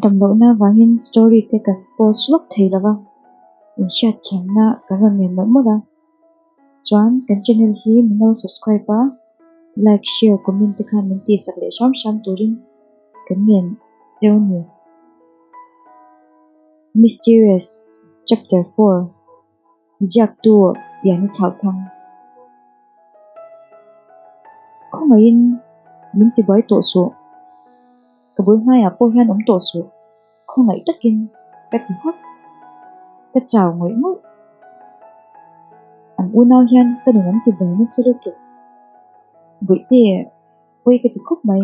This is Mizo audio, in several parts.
Damlohna avangin story te ka post lawk thei lo va, inhriatthiamna kan rawn ngen mawlh mawlh a. Chuan kan channel hi min lo subscribe a, like, share, comment te khan min tihsak leh hram hram turin kan ngen cheu ni. Mysterious Chapter 4 Ziaktu Piani Thauthang Khawngaihin min tibuai tawh suh. Ka bul hnaiah pawh hian awm tawh suh. Khawngaih takin ka ti hak. Ka chau ngawih ngawih. An unau hian ka nun an tibuai nasa lutuk. Bawihte, pawi ka ti khawp mai.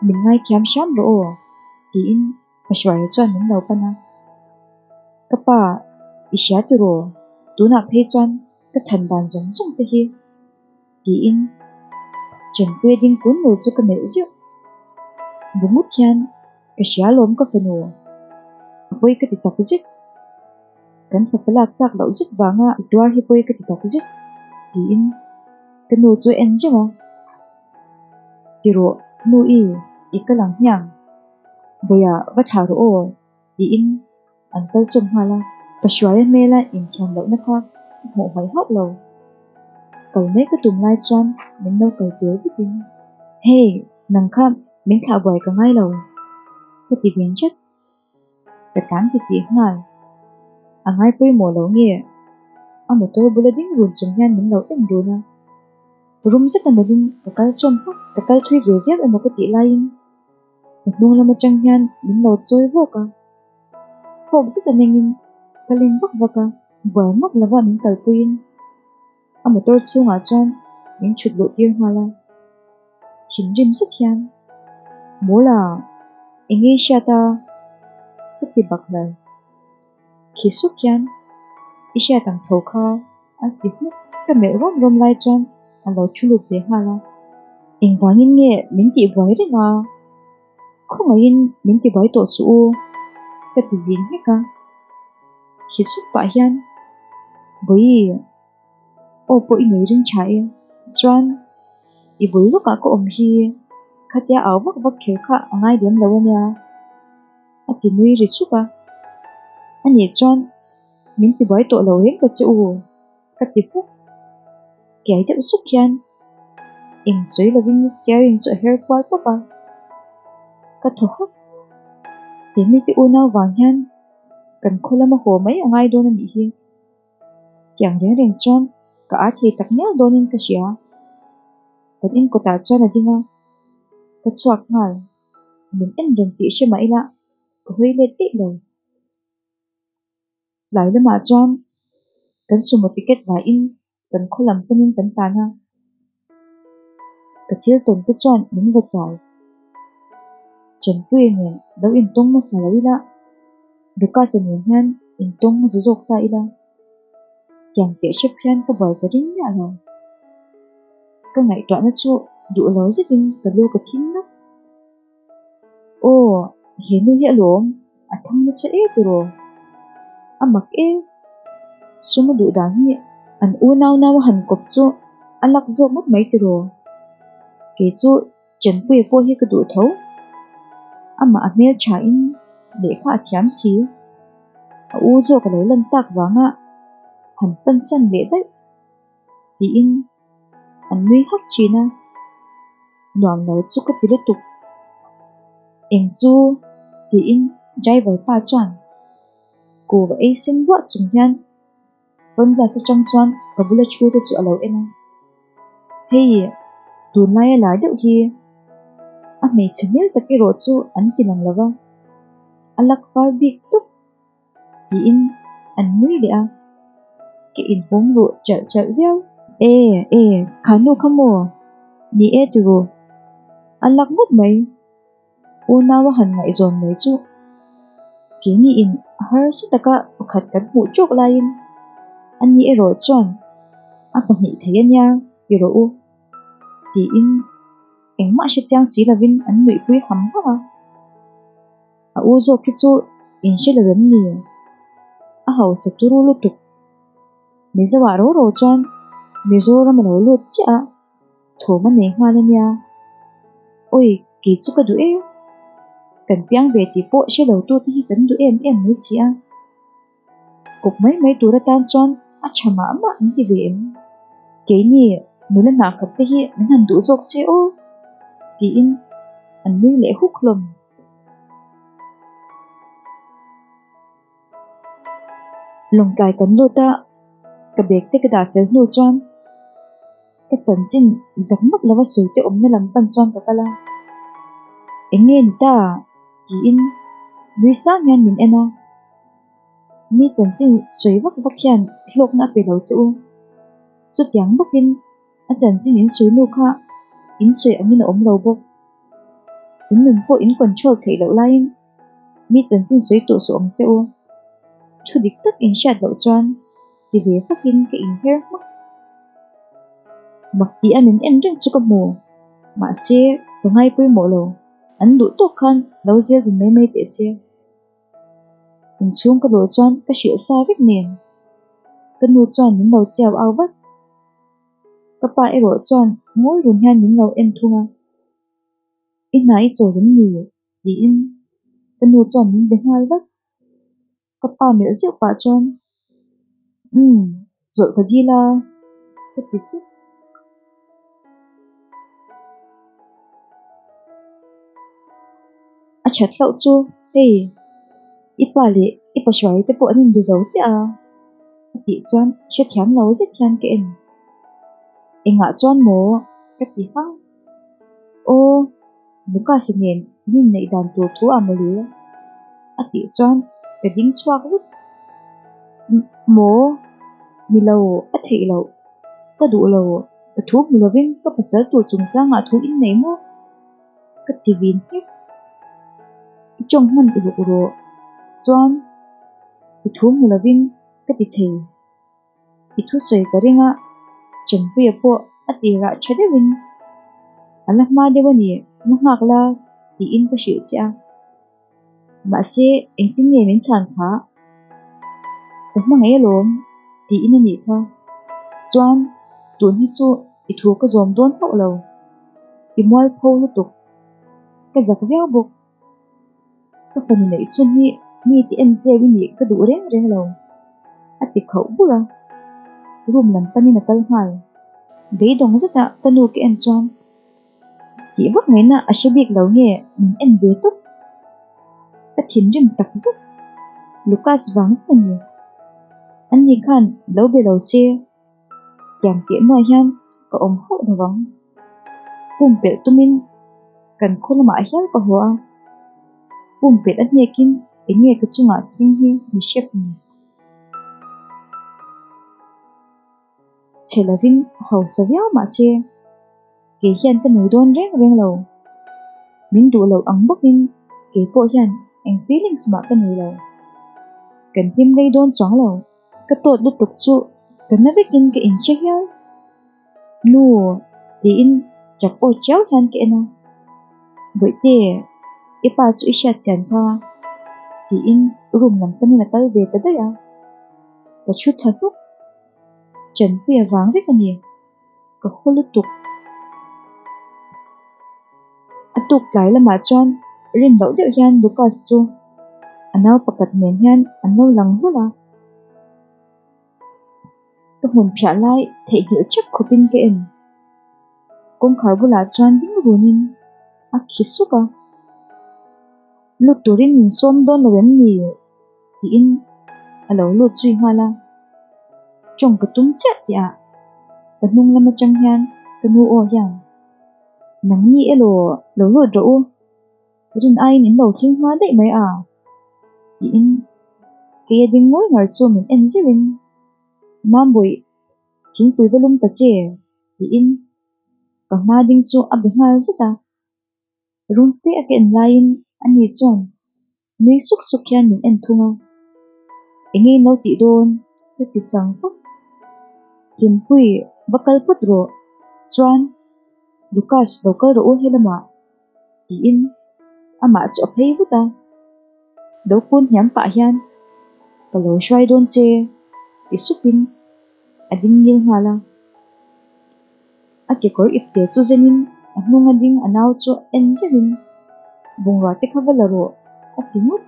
Min ngaithiam hram rawh aw, tiin Hruaia chuan min lo pan a. Ka pa, i hria tiraw? Tunah phei chuan ka than dan zawng zawng te hi, tiin Chenpuia ding kun lo chu ka melh zeuh. Bu ngut hian ka hria alawm ka fanu, a pawi ka ti tak zet. Kan fapa lak tlak loh zet vanga i tuar hi pawi ka ti tak zet, tiin ka nu chu a en zeuh a. Tirawh, nu i, i kal ang hmiang. Bawia va thlah rawh aw, tiin an kal sawm nghal a. Ka hruaia hmela inthiam lohna kha ka hmuh hmaih hauh lo. Kal mai ka tum lai chuan min lo kal tur vetin, Hey, nang kha min thlah buai ka ngai lo, ka ti vin chat. Ka tlan ti tih nghal. A ngai pawimawh lo nge? A motor bula ding run chung hian min lo en dun a. Rum zeta melhin ka kal sawm hmak. Ka kal thui ve viau emaw ka tih laiin Ka hnung lam atang hian min lo chawi vawk a, phawk zet a mengin ka len vak vak a, buai mawk lova min kalpuiin a motor chhungah chuan min thut luh tir nghal a, thinrim zet hian Mawla eng nge i hriat a? ka ti bak hlal. Khi suk hian i hriat ang tho kha a ti hmuk. Ka melh rawm rawm lai chuan a lo thu lut ve nghal a. Engvangin nge min tihbuai reng a? Khawngaihin min tibuai tawh suh u, ka ti vin nghek a. Khi sup pah hian, Bawihi, aw pawh i nei ring tha e. Chuan, i bul lawkah ka awm hi khatia au vak vak kher kha a ngai lem lo a nia, a ti nui ri sup a. Anih chuan, Min tibuai tawh lo reng ta che u, ka ti hmuk. Kiai deuh suk hian eng sawi lovin steering chu a her kual pawp a, ka thaw hak. He mite unau vang hian kan khaw lama haw mai a ngai dawn a nih hi. Tiang reng reng chuan ka â thei tak mial dawnin ka hria. Kan inkawtah chuan a ding a, ka chhuak nghal. Min en reng tih hre mah ila ka hawi let eih lo. Tlai lamah chuan kan sumo ticket laiin kan khaw lam panin kan tan a, ka thil tawn te chuan min va chau. Chenpuia nen lo intawng hmasa lo ila, Lucas-a nen hian intawng hmasa zawk ta ila, tiang teh hrep hian ka buai ta ring miah lo. Ka ngaihtuahna chu duh lo zetin ka lu ka thin nak. Aw, he nu hi alawm, a thang nasa e tiraw? A mak e, sum a duh dan hi an unau nau a han kawp chu a lak zawk ngawt mai tiraw? Kei chu Chenpuia pawh hi ka duh tho, amah a hmel thain lehkha a thiam si, a u zawk a lo lan tak vanga han pansan leh daih tiin an nui hak thin a, nuam lo chu ka ti lutuk. Eng chu? tiin driver pa chuan kuva ei sen buah chung hian front glass atang chuan ka bula thu te chu a lo en a. Hei tunlaia lar deuh hi a hmeichhe hmel tak erawh chu an ti lang lo va, a lak fal bik tawp. Tiin an nui leh a, ka inhawng ruh chalh chalh viau. E, e, kha nu kha maw? Ni e tiraw? A lak ngawt mai. Unau a han ngaihzawn mai chu. Keiniin a harsa taka pakhat kan hmuh tawk laiin ani erawh chuan a pahnih thei a nia tiraw u? Tiin engmah hre chiang si lovin an nuihpui ham ham a. A u zawk hi chu in hre lo em ni? A hausa turu lutuk. Mizo ah ro ro chuan Mizoram a lo lut chiah a, thawm a nei nghal a nia. Awi, kei chu ka duh e. Kan piang ve tih pawh hre lo tute hi kan duh em em mai si a. Kawp mai mai tur atan chuan a tha mah mah an ti ve em? Keini nula hnah khat te hi min han duh zawk se aw tiin an nui leh huk hlawm. Lawngtlai kan lut a, ka bag te ka dah fel hnu chuan ka chanchin zak map lova sawi te awmna lam pan chuan ka kal a, Eng nge ni ta? tiin nui sang hian min en a, Mi chanchin sawi vak vak hian hlawkna a pe lo che u. Chutiang bawkin a chanchin in sawi nu kha in sawi angin a awm lo bawk. In nun pawh in control theih loh laiin mi chanchin sawi tawh suh ang che u. Thu dik tak in hriat loh chuan ti ve fakin ka inher hmak. Mak tih a min en reng chu ka hmu, mahse ka ngai pawimawh lo. An duh tawk khan lo zel dun mai mai teh se. Inchhung ka luh chuan ka hrilh sa vek nen ka nu chuan min lo chiau au vat. Ka pa erawh chuan ngawi run hian min lo en thung a, I hna i chawl em ni? tiin ka nu chuan min be nghal vat. Ka pa melh zeuh pah chuan, Umm, chawlh ka dil a, ka ti sup. A that hlauh chu, hei, i pa leh i pahruai te pawh an inbe zo chiah a, a tih chuan hrethiam lo zet hian ka en. Engah chuan maw? ka ti hang. Aw, Lucas-a nen in inneih dan tur thu ah mawle, a tih chuan ka ding chhuak vut. Maw? Ni lo, a theih loh. Ka duh lo, ka thu hmu lovin ka pasal tur chungchangah thu innei maw? Ka ti vin hlek. I tawng hman uluk rawh. Chuan i thu hmu lovin ka ti thei. I thusawi ka ring a, Chengpuia pawh a tirah tha deuhin a la hma deuh a ni, la nghak la tiin ka hrilh che a. Mahse engtin nge min chhan kha? Ka hmangaih alawm tiin a nih kha. Chuan tun hi chu i thu ka zawm dawn hauh lo. I mualpho lutuk. Ka zak viau bawk. Ka fanu neih chhun hi mi ti en tleu i nih ka duh reng reng lo, a ti khauh bur a. Room lam panin a kal nghal. Beidawng zeta ka nu ka en chuan tih vak ngaihna a hre bik lo nge min en ve tawp. Ka thinrim tak zet. Lucas vang vek a ni. Anni khan lo be lo se. Tiang tih hnuah hian ka awm hauh lo vang. Pumpelh tumin kan khaw lamah hial ka haw a, pumpelh a hnekin eng nge ka chungah thleng hi ni hrep ni. Chhe lovin hausa viau mah se kei hian ka nei dawn reng reng lo. Min duh loh ang bawkin kei pawh hian eng feelings mah ka nei lo. Kan hlim rei dawn chuang lo. Ka tawt lutuk chu ka na vekin ka inhre hial. Nu tiin chak aw chiau hian ka en a. Bawihte, i pa chu i hriat chian kha tiin room lam panin a kal ve ta daih a. Ka thu thla hnuk. Chanpuia vang vek a ni. Ka haw lutuk. A tuk tlai lamah chuan rin loh deuh hian Lucas chu a nau pakhat nen hian an lo lang hlawl a. Ka hmun phiah lai theihnghilh thep khawpin ka en. Kawngkhar bulah chuan ding runin a khi suk a. Lut turin min sawm dawn lo em ni? tiin a lo lut zui nghal a. Tawng ka tum chiah tih ah ka hnung lam atang hian ka nu aw hian, Nangni elaw lo lut rawh u, rin aiin in lo thleng hma daih mai a tiin kei a ding ngawi ngar chu min en zeuhin, Mambawi, thingpui va lum ta che tiin ka hma ding chu a be nghal zet a. Rum fe a ka en laiin ani chuan nui suk suk hian min en thung a, Enge in lo tih dawn? ka ti chang fak. Hlimpui, va kal phawt rawh. Chuan, Lucas lo kal rawh u helamah tiin amah chu a phei vut a. Lo kun hniam pah hian ka lo hruai dawn che ti supin a ding ngil nghal a. A kekawr ipte chu zenin a hnung a ding a nau chu en zeuhin Bungrua te kha va la rawh a ti ngawt.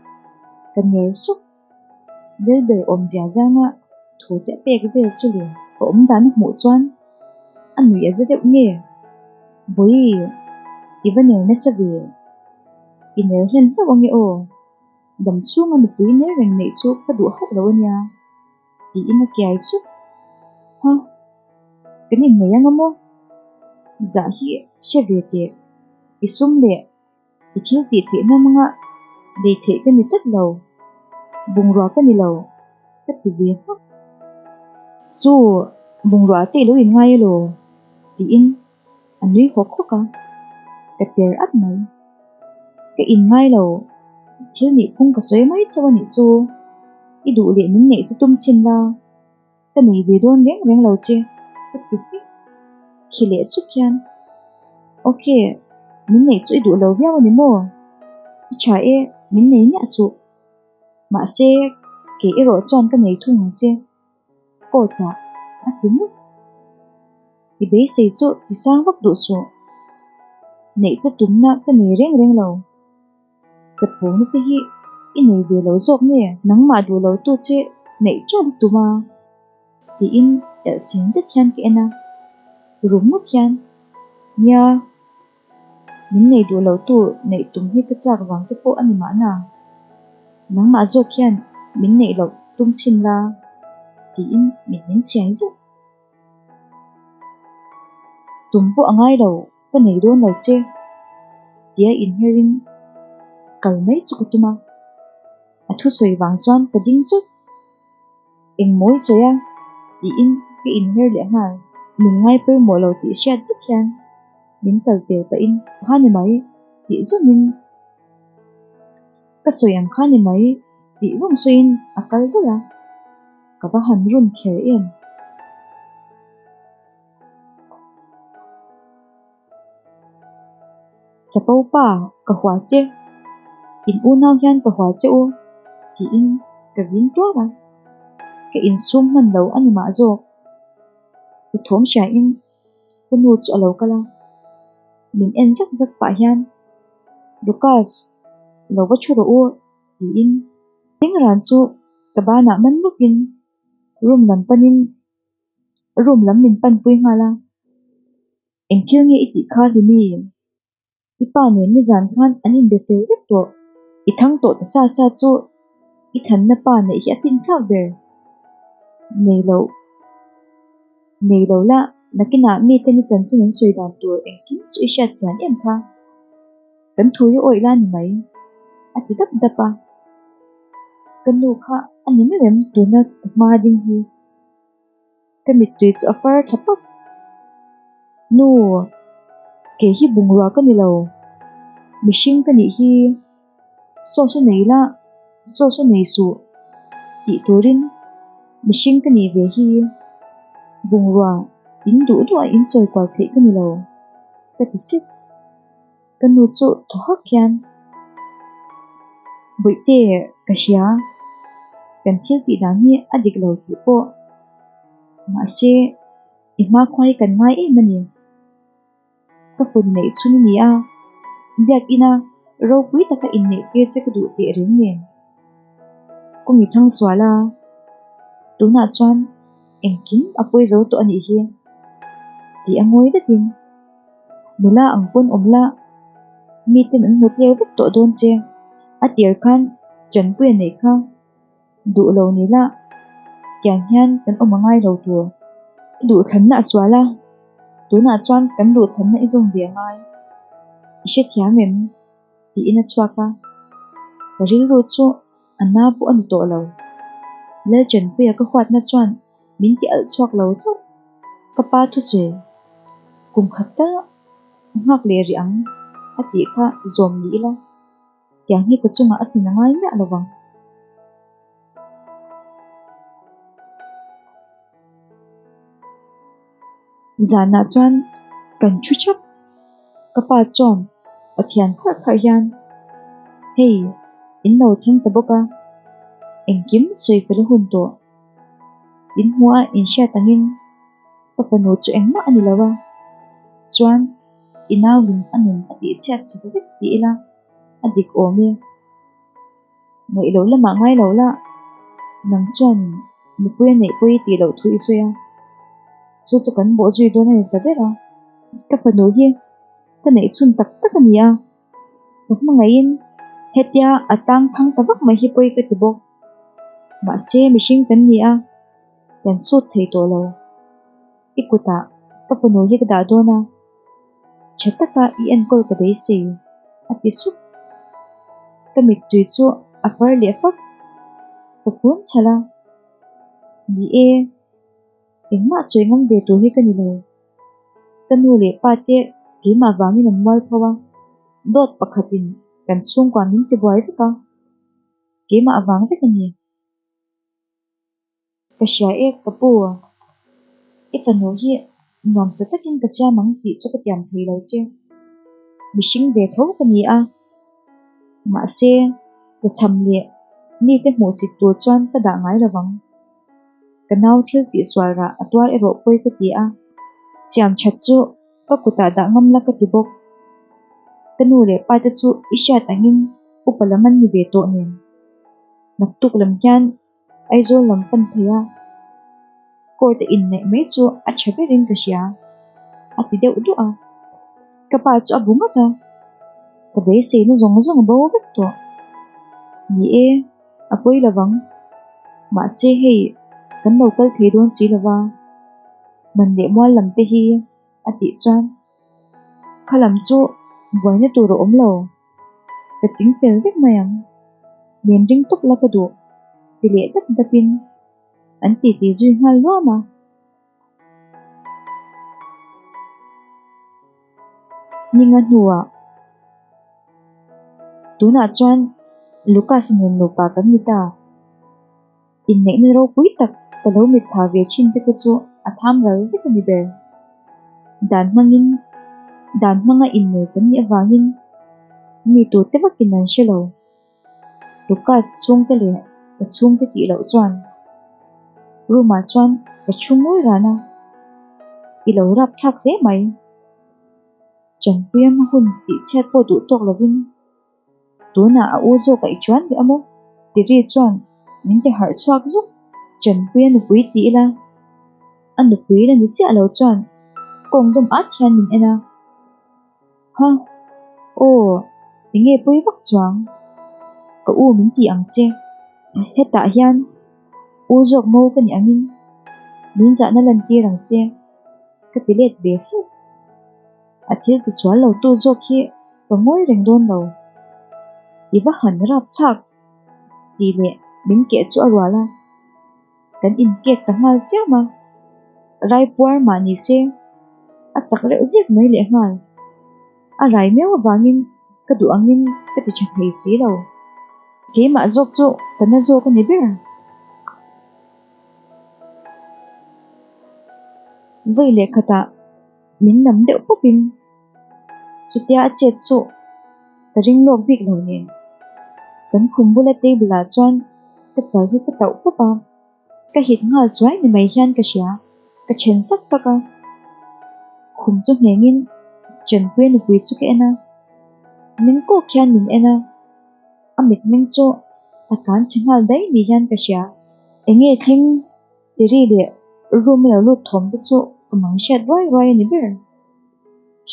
Ka ner sawk. Lelber awmzia zanga thu te a pek vel chu le. Ka awm dan a hmuh chuan a nuih a za deuh nge? Bawihi, i va ner nasa ve. I ner hlen hlauh ange aw. Dam chhunga nupui ner reng neih chu ka duh hauh lo ania tiin a kiai sup. Ha, kan innei anga maw? Zah hi hre ve teh. I sum leh i thil tih theihna hmanga lei theih ka ni tlat lo, bungrua ka ni lo ka ti ve hmak. Chu bungrua te i lo inngai elaw? tiin a nui hawk hawk a, ka ter at mai. Ka inngai lo, thil nih phung ka sawi mai chauh a nih chu, i duh leh min neih chu tum chhin la. Ka nei ve dawn reng reng lo che, ka ti hnik. Khi leh suk hian, Ok, min neih chu i duh lo viau a ni maw? I tha e, min nei miah suh. Mahse, kei erawh chuan ka nei thung ang che. Court-ah a ti ngawt. I beisei chu ti sang vak duh suh. Neih che tumna ka nei reng reng lo. Chapawna te hi i nei ve lo zawk nge? Nangmah duh lo tu che neih ṭan tum a? Tiin elh chen zet hian ka en a, rum ngawt hian, Nia, min nei duh lo tu neih tum hi ka chak vang te pawh a ni mahna, nangmah zawk hian min neih loh tum chhin la, tiin min min chiai zeuh. Tum pawh a ngai lo. Ka nei dawn lo che tia inherin kal mai chu ka tum a, a thusawi vang chuan ka ding chawt. Eng mawi sawi a? tiin ka inher leh nghal. Min ngai pawimawh lo tih hriat zet hian min kal pel pahin kha ni mai tih zawngin ka sawi ang kha ni mai tih zawng sawiin a kal daih a, ka va han run kher em. Chapo pa, ka hua che. In unau hian ka hua che u, tiin ka vin tuar a. Ka insum hman lo a ni mah zawk. Ka thawm hriain ka nu chu a lo kal a. Min en zak zak pah hian, Lucas, lo va thu rawh u, tiin Dingran chu ka banah man lawkin room lam panin Room lam min panpui nghal a, Eng thil nge i tih kha Hlimi? I pa nen nizan khan an inbe fel vek tawh. I thang tawh ta sa sa chu i thanna pa neih hi a fin thlak ber. Nei lo, nei lo la, nakinah mite ni chanchin an sawi dan tur engkim chu i hriat chian em kha. Kan thu hi awih la ni mai, a ti dap dap a. Ka nu kha a ni meuh em tuna ka hma ding hi? Ka mittui chu a far tha pap. Nu, kei hi bungrua ka ni lo. Mihring ka nih hi saw saw nei la, saw saw nei suh tih turin mihring ka nih ve hi bungrua in duh duh a in chawi kual theih ka ni lo, ka ti chep. Ka nu chu thaw hak hian, Bawihte, ka hria, kan thil tih dan hi a dik lo tih pawh. Mahse, i hmakhua hi kan ngai em a ni. Ka fun neih chhun a ni a, biakina ropui taka inneih tir che ka duh teh reng nen. Kawng i thang sual a, tunah chuan engkim a pawi zo tawh a nih hi, tih a ngawi datin. Nula ang pawn awm la, miten an hmu tleu vek tawh dawn che. A tir khan Tanpuia neih kha duh lo ni la, tiang hian kan awm a ngai lo tur. I duhthlanna a sual a, tunah chuan kan duhthlanna i zawm ve a ngai. I hrethiam em? tiin a chhuak a, ka rilru chu a na pawh a ni tawh lo. Laltanpuia ka huatna chuan min ti alh chhuak lo chauh. Ka pa thusawi kum khat tal nghak leh rih ang a tih kha zawm ni ila, tiang hi ka chungah a thlin a ngai miah lo vang. Zanah chuan kan thu thap. Ka pa chuan Pathian kharh kharh hian, Hei, in lo thleng ta bawk a, engkim sawi fel a hun tawh. In hmuh a in hriat angin ka fanu chu engmah a ni lo a, chuan i nauin a nun a tih chhiat chak vek ti ila. A dik awm e. Ngaih loh lamah ngai lo la, nang chuan nupui a neih pawi tih loh thu i sawi a, chu chu kan bawh zui dawn a ni ta ber a. Ka fanu hi ka neih chhun tak tak a ni a, ka hmangaihin hetia a tang thang ta vak mai hi pawi ka ti bawk. Mahse mihring kan ni a, kan chhut thei tawh lo. I kutah ka fanu hi ka dah dawn a, tha taka i enkawl ka beisei, a ti sup. Ka mittui chu a far leh fak, ka kun chhalh a. Ni e, engmah sawi ngam ve tur hi ka ni lo. Ka nu leh pa te keimah vangin an mual pho a, dawt pakhatin kan chhungkua min tibuai vek a, keimah vang vek a ni. Ka hria e, ka pu. I fanu hi nuamsa takin ka siam ang tih chu ka tiam thei lo che. Mihring ve tho ka ni a. Mahse, tlachham leh mite hmuhsit tur chuan ka dah ngai lo vang. Ka nau thil tihsual rah a tuar erawh pawi ka ti a. Siam that chu ka kutah dah ngam la ka ti bawk. Ka nu leh pa te chu i hriat angin upa lam an ni ve tawh nen. Naktuk lam hian Aizawl lam pan thei a, court a inneih mai chu a tha berin ka hria, a ti deuh duah a. Ka pa chu a bu ngawt a, ka beiseina zawng zawng a bo vek tawh. Ni e, a pawi lo vang. Mahse hei kan lo kal thei dawn si lo va, man leh mual lam te hi a tih chuan kha lam chu buaina tur a awm lo. Ka ching fel vek mai ang. Min ring tawp la ka duh, ti leh dap dapin an titi zui nghal luam a. Ninga hnuah tunah chuan Lucas nen nupa kan ni ta. Inneihna ropui tak ka lo mitthla ve thin te kha chu a tham ral vek a ni ber. Dan hmangin, dan hmanga innei kan nih avangin mi tute vakin an hre lo. Lucas chhungte leh ka chhungte tih loh chuan room ah chuan ka thu ngawi ran a, I lo rap thlak hle mai. Chanpuia hma hun tih chhiat pawh duh tawk lovin Tunah a u zawk a i chuan leh a maw? Tiri chuan min ti harh chhuak zuk. Chanpuia nupui ti ila, a nupui la ni chiah lo chuan kawng dawm at hian min en a. Ha, aw, enge pawi vak chuang? Ka u min ti ang che. Hetah hian u zawk mo ka nih angin min zahna lantir ang che, ka ti let ve seuh. A thil tisual lo tu zawk hi ka ngawi reng dawn lo. I va han rap thlak tih leh min keh chu a rual a, kan inkek ta nghal chiam a, raipuar mah ni se a chak reuh zek mai leh nghal. A rai miau avangin ka duh angin ka ti tha thei si lo. Keimah zawk chu ka na zawk a ni ber. Vawi leh khatah min nam deuh pawpin chutia a chet chu ka ring lawk bik lo nen. Kan khum bula table ah chuan ka chal hi ka tauh pawp a, ka hit nghal chuai ni mai hian ka hria, ka then sak sak a. Khum chu nghengin Chanpuia nupui chu ka en a, meng kawk hian min en a, a mitmeng chu a tlan chhe nghal daih ni hian ka hria. Enge thleng Tiri leh room a lo lut thawm te chu ka mang hriat ruai ruai a ni ber.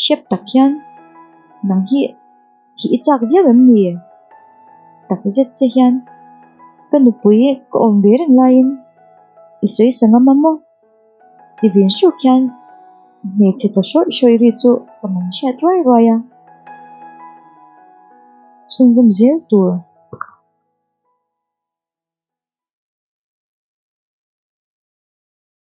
Hrep tak hian nang hi thih i chak viau em ni? Tak zet che hian ka nupui ka awm ve reng laiin i sawi sa ngam a maw? Ti vin hruk hian hmeichhe thaw hrawih hrawih ri chu ka mang hriat ruai ruai a. Chhunzawm zel tur.